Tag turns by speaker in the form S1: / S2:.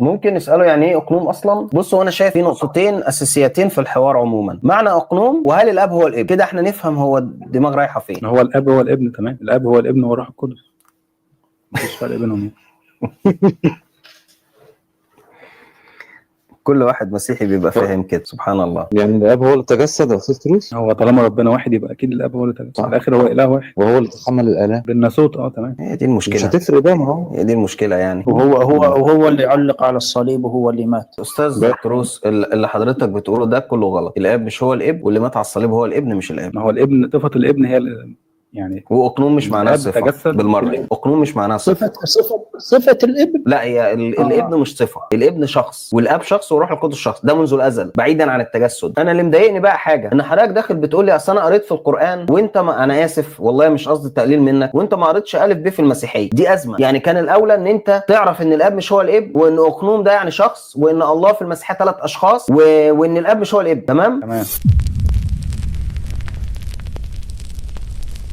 S1: ممكن نساله يعني ايه اقنوم اصلا؟ بص، هو انا شايف في نقطتين اساسيتين في الحوار عموما، معنى اقنوم وهل الاب هو الابن. كده احنا نفهم هو الدماغ رايحة فين.
S2: هو الاب هو الابن، تمام. الاب هو الابن والروح القدس، مفيش فرق بينهم يعني.
S1: كل واحد مسيحي بيبقى فاهم كده، سبحان الله.
S3: يعني الاب هو اللي تجسد يا استاذ تروس؟
S2: هو طالما ربنا واحد يبقى اكيد الاب هو اللي تجسد، في الاخر هو اله واحد
S3: وهو اللي تحمل الالام
S2: بالناسوت. تمام.
S1: هي دي
S3: مش
S1: المشكلة،
S3: هتفرق بقى، ما هو
S1: هي دي المشكلة يعني.
S4: وهو اللي علق على الصليب وهو اللي مات.
S1: استاذ تروس، اللي حضرتك بتقوله ده كله غلط. الاب مش هو الاب، واللي مات على الصليب هو الابن مش الاب.
S2: ما هو الابن، صفة الابن هي يعني
S1: واقنوم مش معناها
S2: الاب
S1: صفة
S2: تجسد
S1: بالمرة.
S2: بالابن.
S1: اقنوم مش معناها صفة.
S4: صفة الابن.
S1: لا، هي الابن مش صفة، الابن شخص والاب شخص والروح القدس شخص، ده منذ الازل بعيدا عن التجسد. انا اللي مضايقني بقى حاجة، ان حضرتك داخل بتقول لي اصل انا قريت في القران وانت ما، انا اسف والله مش قصدي تقليل منك، وانت ما قريتش الف ب في المسيحية، دي ازمة. يعني كان الاولى ان انت تعرف ان الاب مش هو الابن، وان اقنوم ده يعني شخص، وان الله في المسيحية 3 اشخاص، وان الاب مش هو الابن. تمام
S2: تمام.